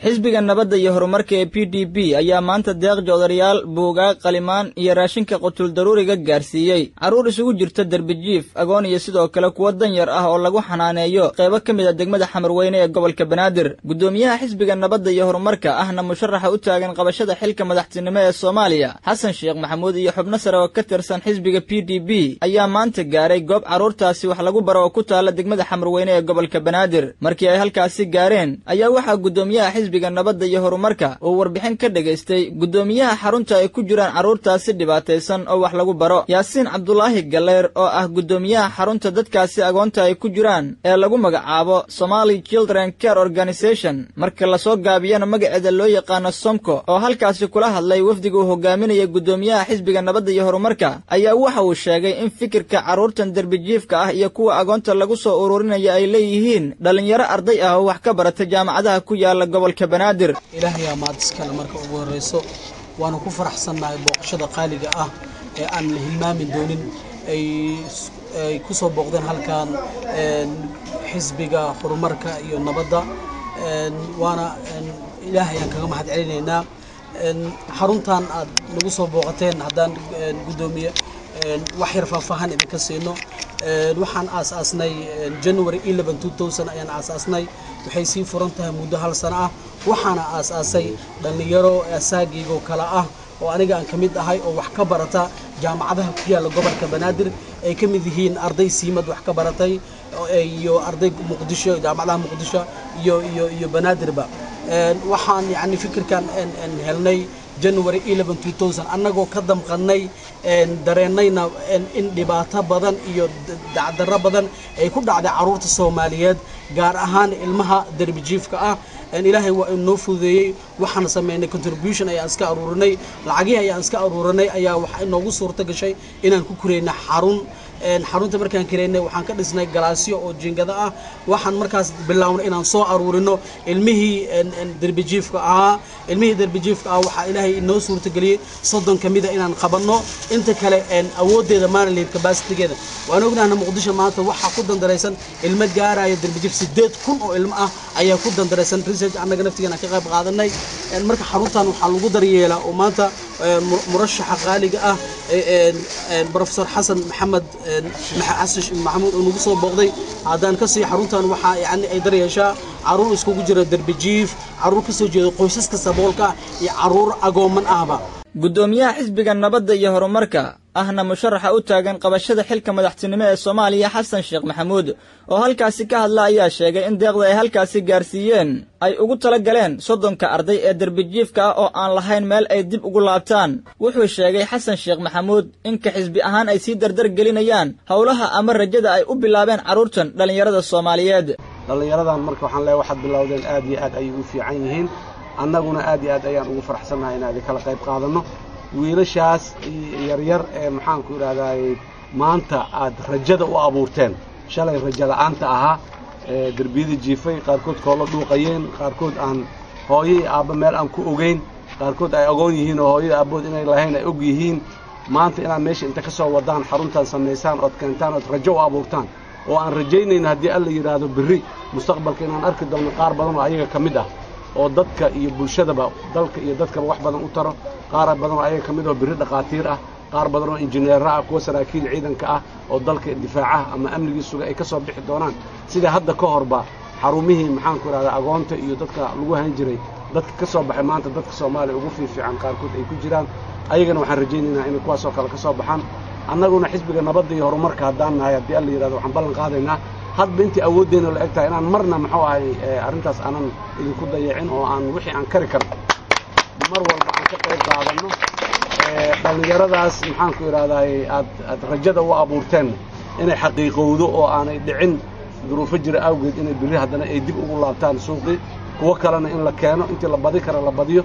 Xisbiga Nabadda iyo Horumarka ee PDP ayaa maanta deeq joodariyaal, buugaag, qalimaan iyo raashinka qutul daruuriga gaarsiiyey carruur isugu jirta derbijiif, agoon iyo sidoo kale kuwo danyar ah oo lagu xanaaneeyo qaybo ka mid a degmada Xamarweyne ee gobolka Banaadir. Guddoomiyaha Xisbiga Nabadda iyo Horumarka ahna musharaxa u taagan qabashada xilka madaxtinimo ee Soomaaliya, Xasan Sheekh Maxamuud, iyo xubno sare oo ka tirsan xisbiga PDP ayaa maanta gaaray goob carruurtaasi wax lagu baro oo ku taala degmada Xamarweyne ee gobolka Banaadir. Markii ay halkaasi gaareen ayaa waxaa guddoomiyaha Xisbiga Nabadda iyo Horumarka uu warbixin ka dhegaystay guddoomiyaha xarunta ay ku jiraan carruurtaasi dhibaataysan oo wax lagu baro, Yaasiin Cabdulaahi Galeyr, oo ah guddoomiyaha xarunta dadkaasi agoonta ay ku jiraan ee lagu magacaabo Somali Children Care Organization, marka lasoo gaabiyana magaceeda loo yaqaano Somco, oo halkaasi kula hadlay wafdiga uu hogaaminaya guddoomiyaha Xisbiga Nabadda iyo Horumarka, ayaa waxa uu sheegay in fikirka carruurtan derbijiifka ah iyo kuwa agoonta lagu soo ururinaya ay leeyihiin dhallinyaro arday ah oo wax ka barata jaamacadaha ku yaala gobolka Banaadir. Ilaahayaa mahad iskale marka ugu horreyso. Waanu ku faraxsannahay booqashada qaaliga ah ee aan la hilmaami doonin ay ku soo booqdeen halkan Xisbiga Horumarka iyo Nabadda, waana Ilaahay aan kaga mahad celinaynaa. Xaruntan aad nagu soo booqateen, haddaan guddoomiye wax yar faahfaahan idinka siino, waxaan aas-aasnay January 11 2000 ayaan aas-aasnay. Waxay sii furan tahay muddo hal sano ah. Waxaana aas-aasay dhallinyaro asaagiigoo kale ah oo aniga aan ka mid ahay oo wax ka barata jaamacadaha ku yaalla gobolka Banaadir, ay ka mid yihiin arday Siimad wax ka baratay iyo arday Muqdisho, jaamacadaha Muqdisho iyo Banaadirba. Waxaan yani fikirkan helnay January 11 2000, annagoo ka damqannay, dareennayna in dhibaato badan iyo dacdarro badan ay ku dhacday carruurta Soomaaliyeed, gaar ahaan ilmaha derbijiifka ah. Ilaahay waa inoo fududeeyey. Waxaan sameynay contribution ayaan iska aruurinay, lacagihii ayaan iska aruurinay ayaa waxa inoogu suurto gashay inaan ku kureyna xarun. Xarunta markaan kireynay, waxaan ka dhisnay galaasyo oo jiingado ah. Waxaan markaas bilownay inaan soo aruurino ilmihii derbijiifka ahaa. Ilmihii derbijiifka ah waxaa Ilaahay inoo suurtageliyey 30 ka mida inaan qabanno. Inta kale awooddeeda maana lihin, capacity-geeda waan ognahna. Muqdisho maanta waxaa ku dandaraysan ilmo gaaraya derbijiif 8000 oo ilmo ah ayaa ku dandaraysan. Research annaga naftigeena ka qayb qaadanay. Marka xaruntan waxaa lagu daryeelaa oo maanta murashaxa qaaliga ah, Professor Xasan Maxamed Xasan Maxamuud, uu nagu soo booqday. Haddaan ka sii, xaruntan waxaa yani ay daryeeshaa carruur iskugu jira derbijiif, carruur ka soo jeeda qoysaska saboolka iyo carruur agooman ahba. Guddoomiyaha Xisbiga Nabadda iyo Horumarka ahna musharaxa u taagan qabashada xilka madaxtinimo ee Soomaaliya, Xasan Sheekh Maxamuud, oo halkaasi ka hadla ayaa sheegay in deeqda ay halkaasi gaarsiiyeen ay ugu tala galeen 30-ka arday ee derbijiifka ah oo aan lahayn meel ay dib ugu laabtaan. Wuxuu sheegay Xasan Sheekh Maxamuud in ka xisbi ahaan ay sii dardar gelinayaan howlaha ama rajada ay u bilaabeen carruurtan dhallinyarada Soomaaliyeed. Dhallinyaradan marka waxaan leeyahay, waxaad bilowdeen aad iyo aad ayay u fiican yihiin. Annaguna aad iyo aad ayaan ugu faraxsannahay inaan idinkala qayb qaadanno wiilashaas yaryar ee, maxaanku idhahdaay, maanta aad rajada u abuurteen. Shalay rajo la'aanta ahaa ee derbiyada jiifay, qaarkood koolo dhuuqayeen, qaarkood aan hooyo iyo aabba meel aan ku ogeyn, qaarkood ay ogoon yihiin oo hooyada aabbood inay lahayn ay og yihiin, maanta inaad meesha inta ka soo wadaan xaruntan samaysaan ood keentaan ood rajo u abuurtaan, oo aan rajaynayno haddii Alla yidhaahdo berri mustaqbalka inaan arki doono qaar badan oo ayaga ka mid ah oo dadka iyo bulshadaba, dalka iyo dadkaba wax badan u taro, qaar badan oo ayaga ka mid oo berri dhaqaatiir ah, qaar badan oo injineero ah, kuwa saraakiil ciidanka ah oo dalka difaacaha ama amnigii suga ay ka soo bixi doonaan, sida hadda ka horba xarumihii, maxaanku idhahdaa, agoonta iyo dadka lagu hayn jiray dadka ka soo baxay, maanta dadka Soomaaliya ugu fiifiican qaarkood ay ku jiraan. Ayagana waxaan rajaynaynaa inay kuwaasoo kale ka soo baxaan. Annaguna Xisbiga Nabadda iyo Horumarka haddaan nahay, haddii Alla yidhahdo, waxaan ballan qaadaynaa hadba intii awooddeena la eg tahay inaan marna, muxuu ahay, arrintaas aanan idinku dayacin oo aan wixii aan kari karno mar walba aan ka qayb qaadanno. Dhallinyaradaas, maxaanku idhahdaay, aad rajada u abuurteen inay xaqiiqowdo oo aanay dhicin duruufo jira awgeed inay berri haddana ay dib ugu laabtaan suuqii, kuwo kalena in la keeno, intii la badi kara la badiyo.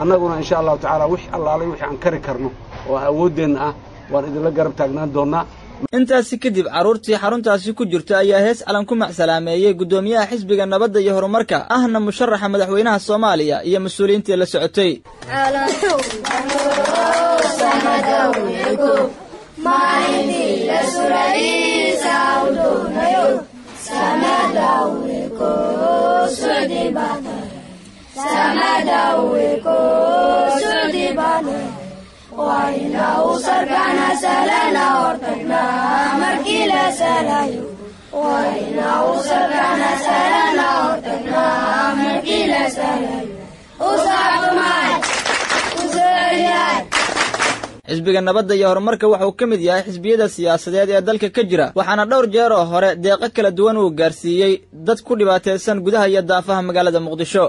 Annaguna insha Allahu tacaala wix allaalay wixii aan kari karno oo awooddeenna ah waan idinla garab taagnaan doonnaa. Intaasi kadib carruurtii xaruntaasi ku jirta ayaa hees calan ku macsalaameeyey guddoomiyaha Xisbiga Nabadda iyo Horumarka ahna musharaxa madaxweynaha Soomaaliya iyo mas-uuliyiintii la socotay. Xisbiga Nabadda iyo Horumarka wuxuu ka mid yahay xisbiyada siyaasadeed ee dalka ka jira, waxaana dhowr jeer oo hore deeqo kala duwan uu gaarsiiyey dad ku dhibaataysan gudaha iyo daafaha magaalada Muqdisho.